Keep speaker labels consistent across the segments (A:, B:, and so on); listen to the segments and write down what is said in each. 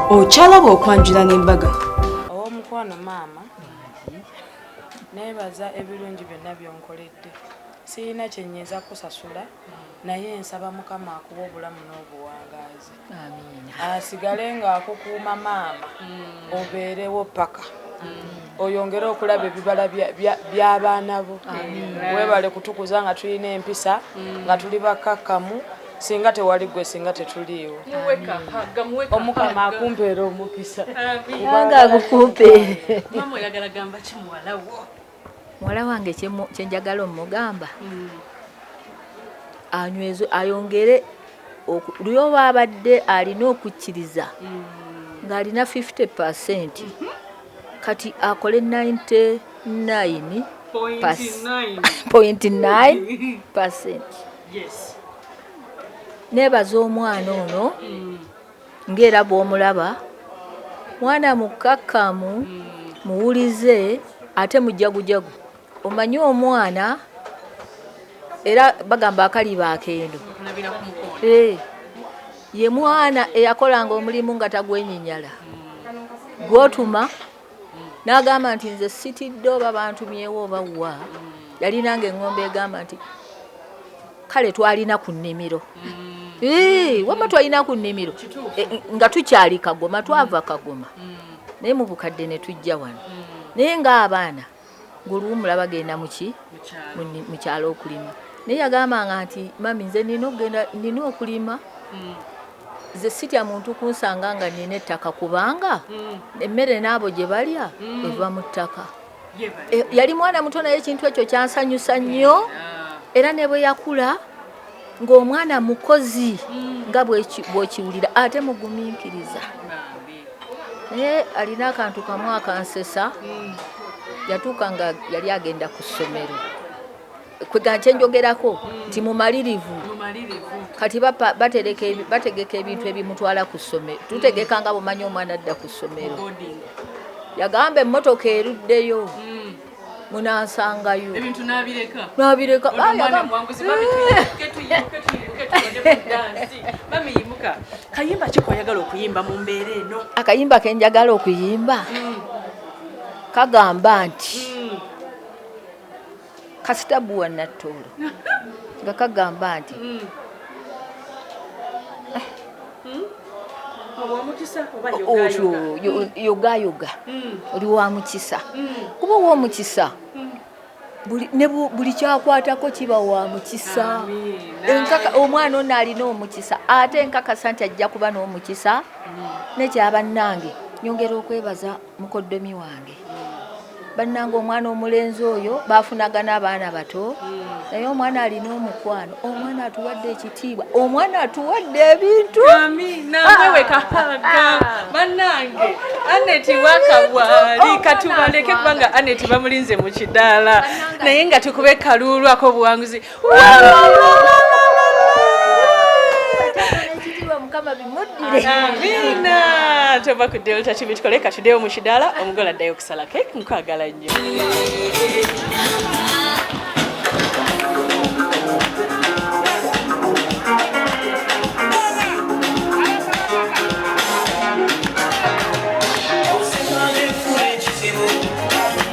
A: Okyalaba okwanjula n'embaga.
B: Ow'omukwano maama, neebaza ebirungi byonna by'onkoledde. Sirina kye nnyinza kukusasula naye nsaba Mukama akuwe obulamu n'obuwangaazi. Asigale ng'akukuuma maama obeerewo paka oyongere okulaba ebibala by'abaana bo. Weebale kutukuza nga tulina empisa, nga tuli bakkakkamu. Singa tewali gwe, singa tetuliiwo. Omukama akumpeera omukisa.
C: Nange agukumpeere.
D: Maama, oyagala gamba ki muwala wo?
C: Muwala wange kyenjagala omugamba, anyweze, ayongere luli oba abadde alina okukkiriza ng'alina 50%, kati akole 99.9%. Neebaza omwana ono ng'era bw'omulaba, mwana mukkakkamu, muwulize ate mujagujagu. Omanyi omwana era bagamba akaliba akendo. Ye mwana eyakolanga omulimu nga tagwenyinyala, gwotuma n'agamba nti nze sitidde oba bantumyewo oba wa. Yalinanga eŋŋombe egamba nti kale twalina ku nnimiro, wamma twalina ku nnimiro nga tukyali Kagoma, twava Kagoma naye mu bukadde ne tujja wano, naye ng'abaana ng'oluwumula bagenda muki mu kyalo okulima. Naye yagambanga nti mami, nze nina okugenda, nina okulima, nze sitya muntu kunsanga nga nina ettaka, kubanga emmere n'abo gye balya eva mu ttaka. Yali mwana muto naye ekintu ekyo kyansanyusa nnyo. Era ne bwe yakula ng'omwana mukozi nga bw'okiwulira, ate mugumiikiriza. Naye alina akantu kamu akansesa. Yatuuka nga yali agenda ku ssomero, kwega kyenjogerako nti mumalirivu. Kati bategeka ebintu ebimutwala ku ssomero, tutegeka nga bumanyi omwana adda ku ssomero. Yagamba emmotoka eruddeyo, munansangayo.
D: Ebintu n'abireka.
C: N'abireka.
D: Ono omwana muwanguzi. Mami, tuyimuke, tuyimuke, tuyimuke, tubone ku dansi. Mami, yimuka. Kayimba ki koyagala okuyimba mu mbeera eno?
C: Akayimba kenjagala okuyimba kagamba nti kasita buwa nattoolo, nga kagamba nti
D: Owamukisa oba
C: otyo
D: yogayoga?
C: Yogayoga oli wa mukisa, kuba ow'omukisa buli kyakwatako kiba wa mukisa.
D: Amiina.
C: Enkaka omwana ono alina omukisa, ate enkakasa nti ajja kuba n'omukisa. Nekyabannange, nyongera okwebaza mukoddomi wange. Bannange, omwana omulenzi oyo bafunagana abaana bato, naye omwana alina omukwano, omwana atuwadde ekitiibwa, omwana atuwadde ebintu.
D: Amiina, mwewe kahaga. Bannange, Aneti wakabwali, katubaleke kubanga Aneti bamulinze mu kidaala, naye nga tukube kaluulu ak'obuwanguzi.
C: Ekitiibwa Mukama bimuddire.
D: Amiina. Tova ku Delta TV, tukole katuddeyo mu kidaala, omugole addayo okusala cake. Nkwagala nnyo.
E: Ekizibu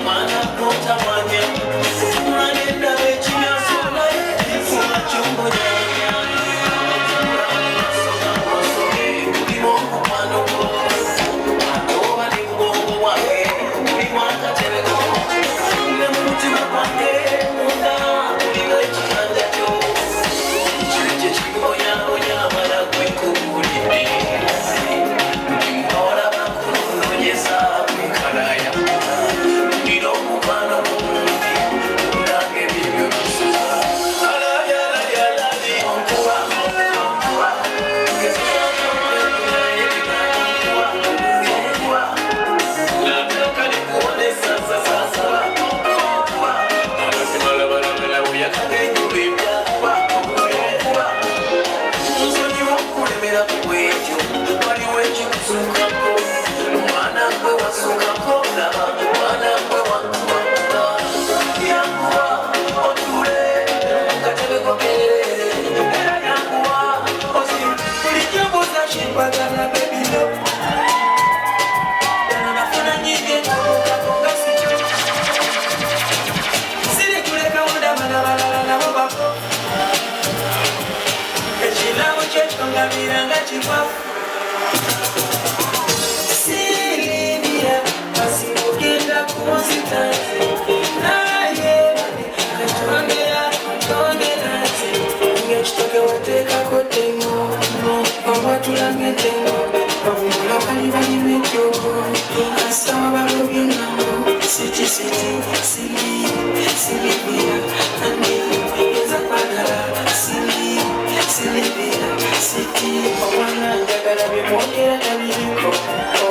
E: mwana gw'otamanya, mwana ekimyaso naye kyombonya. Mukwano gwo oba ne mugongo wange, mulimu akatebe ko, ne mu mutima gwange munda mulimu ekiganja kyo. Kiri kibonyabonya amala gwekubuulidde nti mubawala bakunonyeza kwekalaya, nina omukwano mungi nange bibyo bisuza. Onkuba, onkuba, onkuba, nataka nikuone sasa sasa. Onkuba, yakagejubibyakuba onkuba, nsonyiwa okulemera ku ekyo, waliwo ekikusukako, omwana gwe wasukako, laba omwana gwe wakuba. Yanguwa otule mukatebe kokerere, era yanguwa bulijjo mbuuza kimpagala, baby love. Katonda kikwafu Silivia asimugenda kunzitanze naye katondera katondera nze ngekitoke wateekako tengo omwatulanga entengo bavumula bali balima ekyogo asawa balobyenambo siti siti sili silivia ani yinza kwagala sili silivia siti omwana njagala byemwogera tabiriko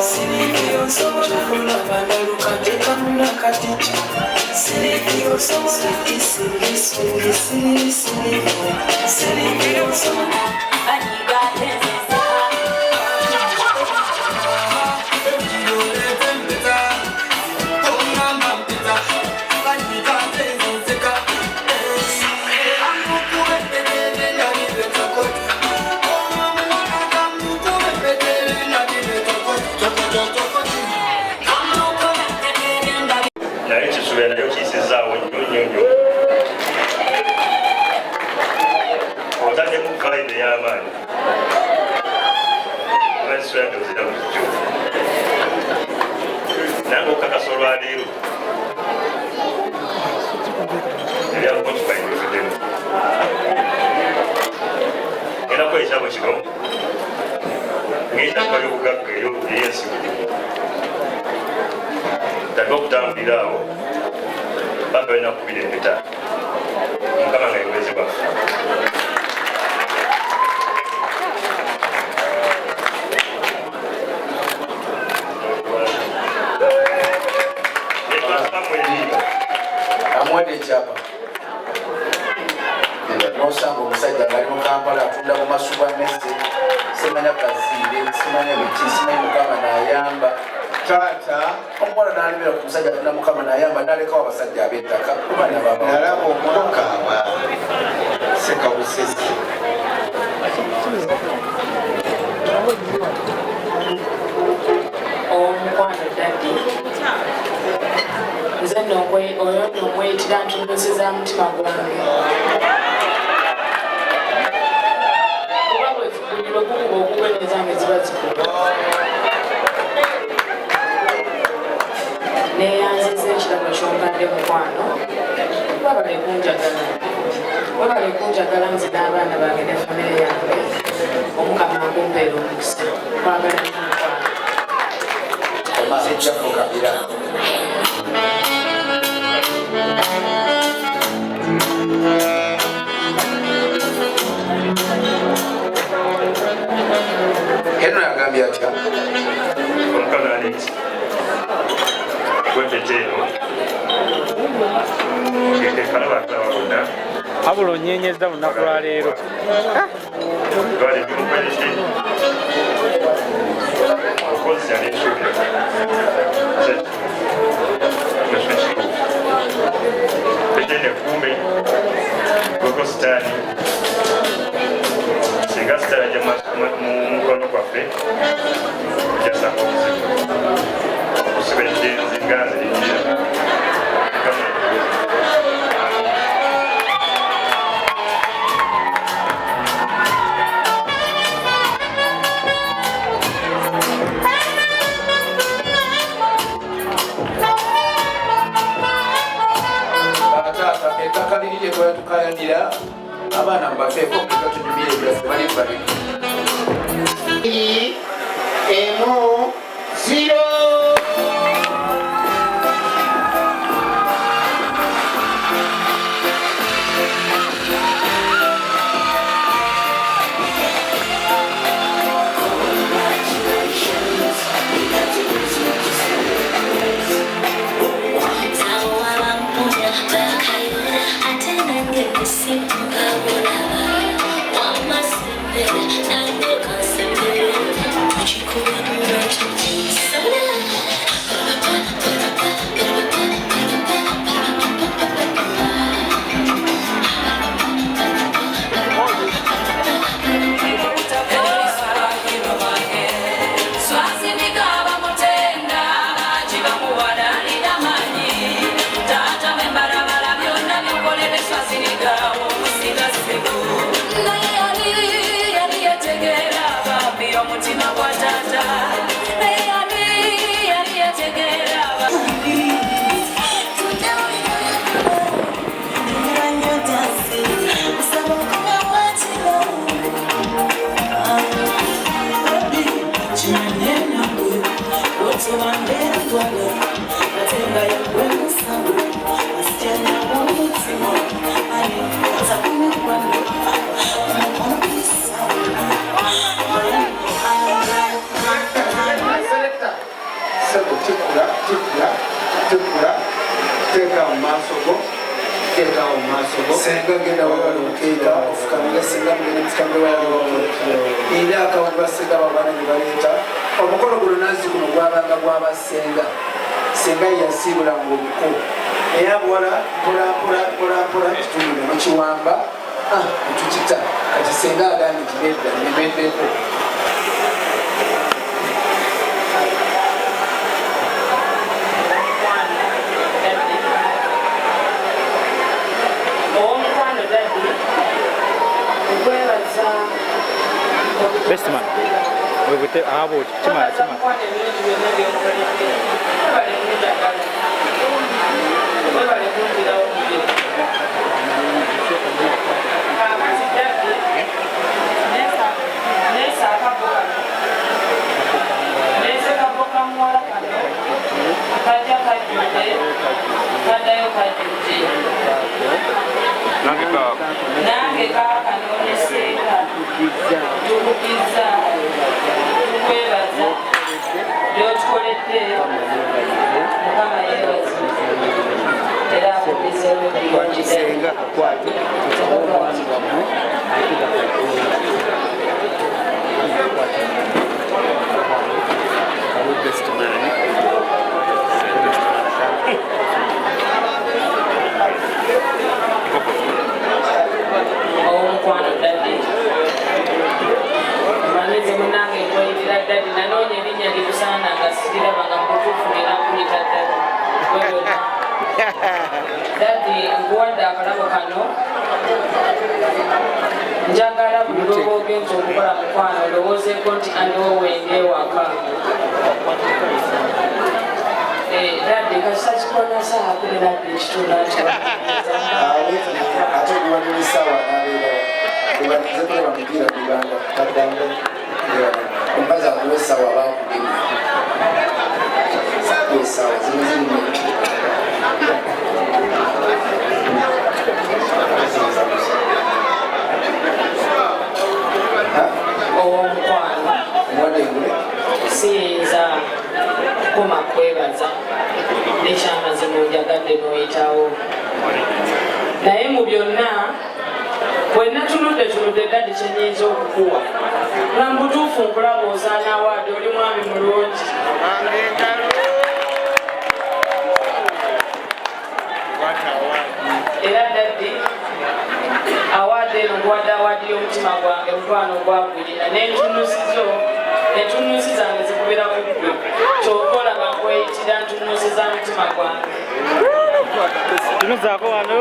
E: silivia osobola kulaba ndaluka ntekamuna katica silivia osobola sili sili sili silivia silivia osobola
F: Naye kisuubira nayo kiyisizaawo nnyo nnyo nnyo. Otaddemu vibe ey'amaanyi. Oba kisuubira nti ozira bulijjo. Nange okukakasa olwaleero ebya concubine bivuddemu. Ngenda kukola ekirabo kino ng'ekyapa y'obugagga ey'ensigo. Tandika okutambulira awo paka balina kukubira empeta. Mukama nga yemuwezi waffe.
G: Amuwadde ekyapa nosanga omusajja ngaali mu Kampala atunda mu masuba mese simanya kaziire simanya biki simanyi Mukama nayamba
H: taata
G: omuwala n'alemera ku musajja atunda Mukama nayamba n'alekawo abasajja ab'ettaka kuba nababa
H: nalaba omwakaaba sekabusesi
B: Omukwano daddy nze nno oyo nno omweyitira ntunuusiza mutima gwange kuba bwe lwe gukuba ogugwe n'ezange ziba zikuba. Neeyanziza ekirabo ky'ompadde mukwano webale kunjagala webale kunjagala nze n'abaana bange ne famire yange Omukama akumpeera omukisa kwagala nnyo mukwano.
G: Sejjafo Kabira. Henry agambye atya?
F: Omukama Alex gwempeta eno ekalaba akalaba bonna
I: Wabula onyenyeza lunaku lwa leero.
F: Lwali lumukoledde okozesa n'ensuubira ekyo pete eno ekuume gweko sitaani singa sitaani ajja mu mukono gwaffe ojasanga obuzibu okusiba eddenzi nga nze linjira. Mukama akuwe.
G: Taata ettaka liri lye twali tukayanira abaana mubateeko okuka tunyumire ebyaffe bali babiri.
H: Emu zero.
E: Omutima gwa taata naye ani yali yategeera
G: Sebo tikula tikula tikula teeka mu maaso go teeka mu maaso go senga genda wewala omukeeka ofukamira senga mugende mufukamire wewala omukeeka era akawunga basenga babaana ne baleeta omukolo guno nazzi guno gwabanga gwabasenga senga yeyasiibulanga omuko naye abuwala mpola mpola mpola mpola kitundu ne mukiwamba netukita kati senga agambye nti nedda nemeddeko.
B: Ow'omukwano daddy, nkwebaza
I: Bestman webute abo kimala
B: Nkwebaza
I: kimala
B: mukwano ebirungi byonna byonkoledde. Webale kunjagala, webale kunzirawo mubiri. Kaakati daddy, neesa akabbo kano, neese kabbo ka muwala kano, kajja kajjudde, kaddayo kajjudde.
F: Nange kaako.
B: Nange kaakano ne ssenga tukugiza, tukwebaza by'otukoledde. Mukama yeebazibwe era akubizeewo ebirungi.
H: Senga kakwate omwami wammwe ate gakawe best man.
B: Ow'omukwano daddy, omanyi nze munnange nkweyitira daddy, nanoonya erinnya likusaana nga siriraba nga mubutuufu nina kuyita daddy. Wewe daddy, nkuwadde akalabo kano. Njagala buli lwoba ogenza okukola mukwano olowoozeeko nti aniwo wende ewaka. Daddy, kasita kikona saawa 12:15 nti
G: Ate oguwanira essaawa n'abeerawo nze kulaba mupiira ku Uganda kaddanga omukazi akuwa essaawa bakugemya akuwa essaawa zino ziri mu
B: Ow'omukwano,
G: omuwadde engule.
B: Siyinza kukoma kwebaza nekyamazima onjagadde n'oyitawo, naye mu byonna bwe natunudde tunudde daddy kyenyinza okukuwa nga mu butuufu nkulaba osaana awaadde, oli mwami mulungi. Era daddy, awaadde eno nkuwadde awaadi y'omutima gwange, mukwano gwagulina n'entunusi zo, entunusi zange zikubira ku ggwe, kyova olaba nkweyitira ntunusi za mutima gwange.
I: Tunuzaako wano.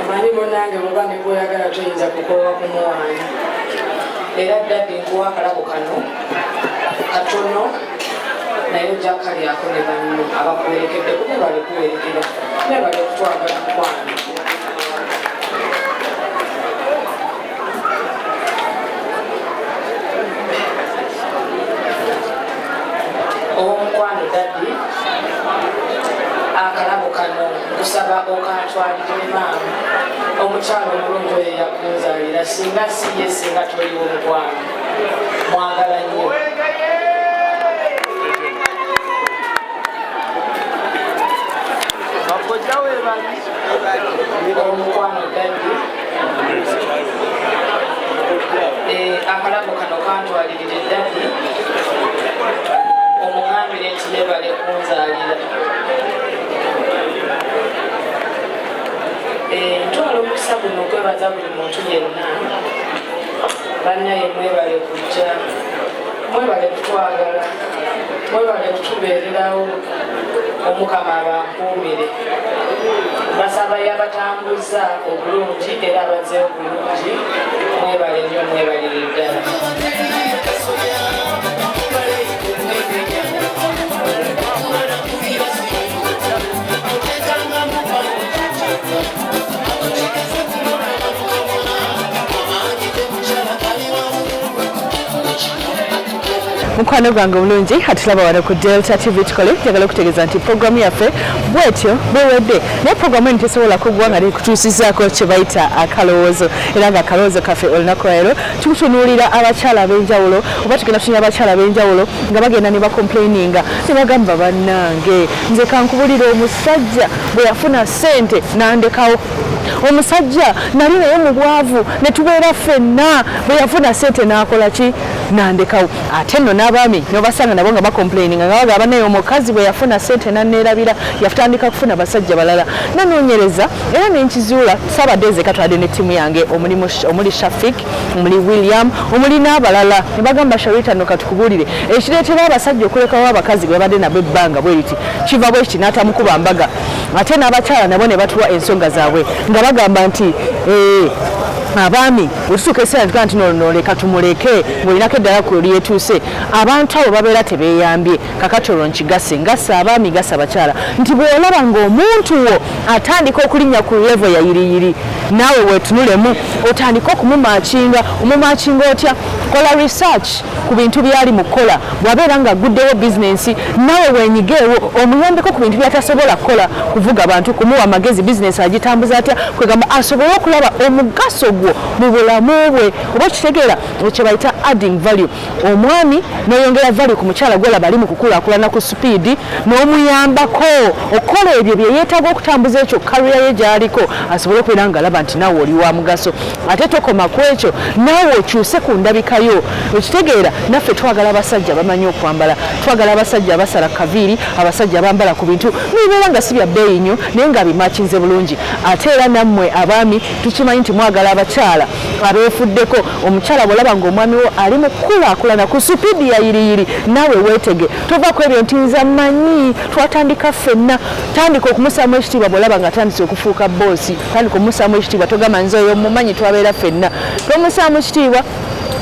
B: Omanyi munnange muba ne gw'oyagala toyinza kukoowa kumuwaana. Era daddy, nkuwa akalabo kano katono, naye ojja kukalyako ne banno abakuwerekedde kuba bale kuwerekera naye bale kutwagala mukwano. Ow'omukwano daddy, akalabo kano nkusaba okantwalire maama omukyalo omulungi oyo eyakunzaalira. Singa si ye, singa toliwo mukwano. Mwagala nnyo. Omukwano daddy, akalabo kano kantwalirire daddy, omugambire nti yebale kunzaalira. Ntwala omukisa guno okweba Nebaza buli muntu yenna. Bannaye mwebale kujja, mwebale kutwagala, mwebale kutubeererawo. Omukama abankuumire. Basaba yabatambuza obulungi era abazeewo bulungi. Mwebale nnyo, mwebalire ddala.
D: Mukwano gwange omulungi atulaba wano ku Delta TV tukole, njagala okutegeeza nti programu yaffe bwetyo bwewedde, naye programu eno tesobola kuggwa nga tekutuusizaako kye bayita akalowoozo. Era nga akalowoozo kaffe olunaku lwaleero tutunuulira abakyala ab'enjawulo, oba tugenda kutunuulira abakyala ab'enjawulo nga bagenda ne bakomplaininga ne bagamba, bannange nze kankubulira, omusajja bwe yafuna ssente n'andekawo, omusajja nali naye mu bwavu ne tubeera ffenna, bwe yafuna ssente n'akola ki, nandekawo. Ate nno n'abaami nobasanga nabo nga bakomplaininga nga bagamba, naye omukazi bwe yafuna ssente nanneerabira, yatandika kufuna basajja balala. Nanoonyereza era nenkizuula saabadde nze katwadde ne ttiimu yange omuli Shafik, omuli William, omuli n'abalala, ne bagamba, Sharita, no katukubuulire ekireetera abasajja okulekawo abakazi bwe babadde nabo ebbanga bwe riti, kiva bwe kiti n'atamukuba mbaga. Ate n'abakyala nabo ne batuwa ensonga zaabwe nga bagamba nti abaami wetutuuka ekiseera tugaa nti nono leka tumuleke ng'olinako eddala ku lyetuuse, abantu abo babeera tebeeyambye. Kakati olwo nkigase ngasa abaami, gasa abakyala, nti bw'olaba ng'omuntu wo atandika okulinnya ku level ya yiriyiri, naawe weetunulemu otandike okumumakinga. Omumakinga otya? Kola research ku bintu byali mu kukola. Bw'abeera ng'agguddewo bizinensi, naawe weenyigeewo omuyambeko ku bintu by'atasobola kukola, kuvuga bantu, kumuwa amagezi bizinensi agitambuza atya, kwegamba asobole okulaba omugaso gwo mu bulamu bwe. Oba okitegeera kye bayita adding value, omwami n'oyongera value ku mukyala gwolaba ali mu kukulaakulana ku sipiidi, n'omuyambako okukola ebyo bye yeetaaga okutambuza ekyo career ye gy'aliko, asobole okubeera ng'alaba nti naawe oli wa mugaso. Ate tokoma ku ekyo, naawe okyuse ku ndabikayo. Okitegeera, naffe twagala abasajja bamanyi okwambala, twagala abasajja abasala kaviiri, abasajja abambala ku bintu bibeera nga si bya bbeeyi nnyo naye nga bimakinze bulungi. Ate era nammwe abaami tukimanyi nti mwagala abakyala abeefuddeko. Omukyala bw'olaba ng'omwami wo ali mu kukulaakulana ku supiidi ya yiriyiri, naawe weetege, tova ku ebyo nti nze mmanyi twatandika ffenna. Tandika okumusaamu ekitiibwa. Bw'olaba nga atandise okufuuka boosi, tandika okumusaamu ekitiibwa. Togamba nze oyo mumanyi twabeera ffenna. Tomusaamu kitiibwa,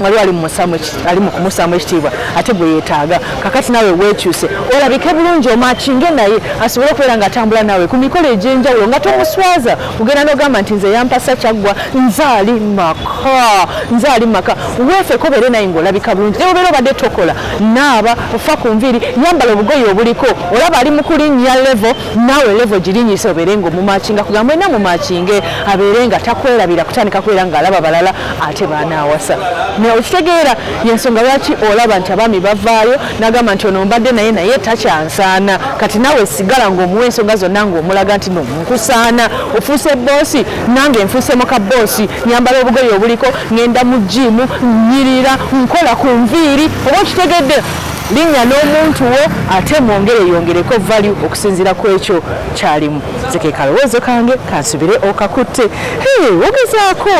D: waliwo ali mu kumusaamu ekitiibwa ate gwe yeetaaga. Kakati naawe weekyuse olabike bulungi, omakinge naye asobole okubeera ng'atambula naawe ku mikolo egy'enjawulo nga tomuswaza. Kugenda n'ogamba nti nze yampasa kyaggwa, nze ali maka, nze ali maka. Weefeko, obeere naye ng'olabika bulungi. Naye obeera obadde tokola, naaba, ofa ku nviiri, yambala obugoye obuliko. Olaba ali mu kulinnya level, naawe level girinyise, obeere ng'omumakinga. Kugamba mwena mumakinge, abeere nga takwerabira kutandika kubeera ng'alaba balala ate baanaawasa. Naye okitegeera yensonga lwaki olaba nti abaami bavaayo n'agamba nti ono mbadde naye, naye takyansaana. Kati naawe sigala ng'omuwa ensonga zonna ng'omulaga nti no nkusaana, ofuuse boosi, nange nfuuse muka boosi, nyambala obugoye obuliko, ŋŋenda mu gym, nnyirira, nkola ku nviiri. Oba okitegedde, linnya n'omuntu wo ate mwongere yongereko value okusinziira ku ekyo kyalimu. Nze ke kalowoozo kange, kansubire okakutte. Hey, ogezaako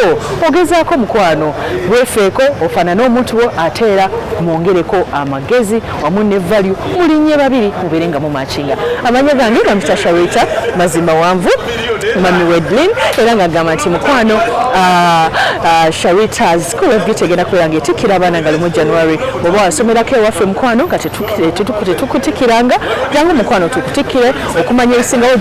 D: ogezaako mukwano, weefeeko ofaanane omuntu wo, ate era mwongereko amagezi wamu ne value, mulinnye babiri mubeere nga mumakinga. Amanya gange ga Mr Sharita Mazima Wanvu, Mami Wedlin, era ng'agamba nti mukwano, Sharita's School of Beauty egenda kubeera ng'etikkira abaana nga 1 January. Oba wasomerako ewaffe mukwano nga tetukutikiranga, jangu mukwano tukutikkire. Okumanya ebisingawo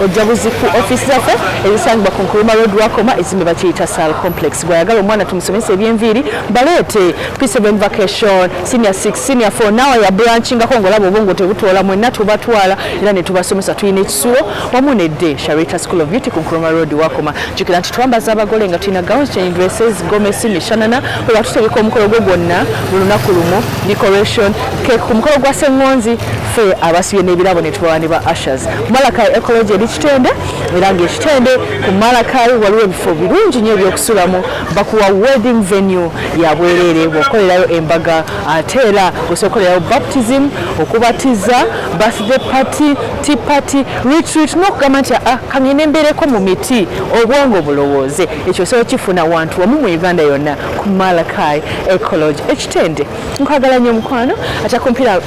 D: ojja buzi ku ofiisi zaffe ezisangibwa ku Nkuruma Road, Wakoma, ekizimbe bakiyita Sal Complex. Gwayagala omwana tumusomese ebyenviiri, baleete P7 vacation, senior 6, senior 4, naawe ya branchingako ng'olaba obwongo tebutoola, mwenna tubatwala era ne tubasomesa. Tulina ekisulo wamu nedde Sharita School of Beauty ku Nkuruma Road, Wakoma. Jjukira nti twambaza abagole nga tulina gowns, change dress. Laces, gomesi, mishanana. Bwe tutegeka omukolo gwo gwonna mu lunaku lumu, decoration, cake ku mukolo gwa Ssengonzi, ffe abasibye n'ebirabo ne tubawa ne ba ushers. Malakai Eco Lodge eri Kitende, era ng'Ekitende ku Malakai waliwo ebifo birungi nnyo ebyokusulamu. Bakuwa wedding venue ya bwereere bw'okolerayo embaga, ate era osobola okukolerayo baptism, okubatiza, birthday party, tea party, retreat, n'okugamba nti ah, kangende mbeereko mu miti, obwongo bulowooze. Ekyo osobola kifuna wantu wamu mu Uganda yonna ku Malakai Eco Lodge Ekitende. Nkwagala nnyo mukwano,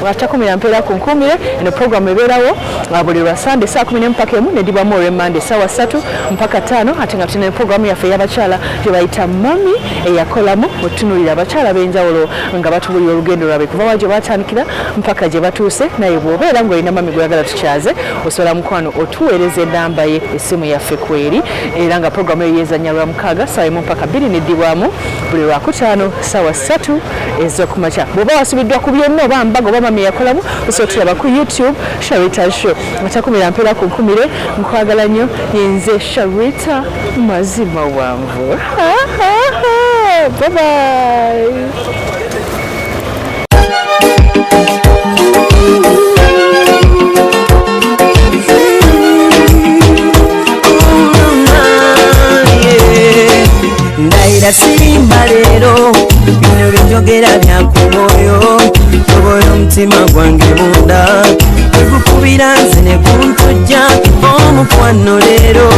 D: atakumira mpeera ku nkuumire. Eno programu ebeerawo buli lwa Sande saa 11 mpaka 1, nedibwamu olw'Emmande saawa 3 mpaka 5. Ate nga tulina programu yaffe ey'abakyala gye bayita Mami Eyakolamu, otunuulira abakyala ab'enjawulo nga batubulira olugendo lwabwe kuva wa gye batandikira mpaka gye batuuse. Naye bw'obeera ng'olina mami gweyagala tukyaze, osobola mukwano otuweereza enamba ye, essimu yaffe kweri. Era nga programu eyo yezanya lwa mukaaga saawa 1 mpaka 2, neddibwamu buli lwakutaano saawa 3 ez'okumakya. Bw'oba wasubiddwa ku byonna, oba mbaga oba mami yakolamu, osobola tulaba ku YouTube, Sharita Show. Atakumira mpeera ku nkumire. Nkwagala nnyo, yenze Sharita Mazima Wanvu. Bye bye.
J: Ndayira sirimba leero, bino byenjogera byaku mwoyo. Tobola omutima gwange munda, tegukubira nze ne guntujja omukwano leero.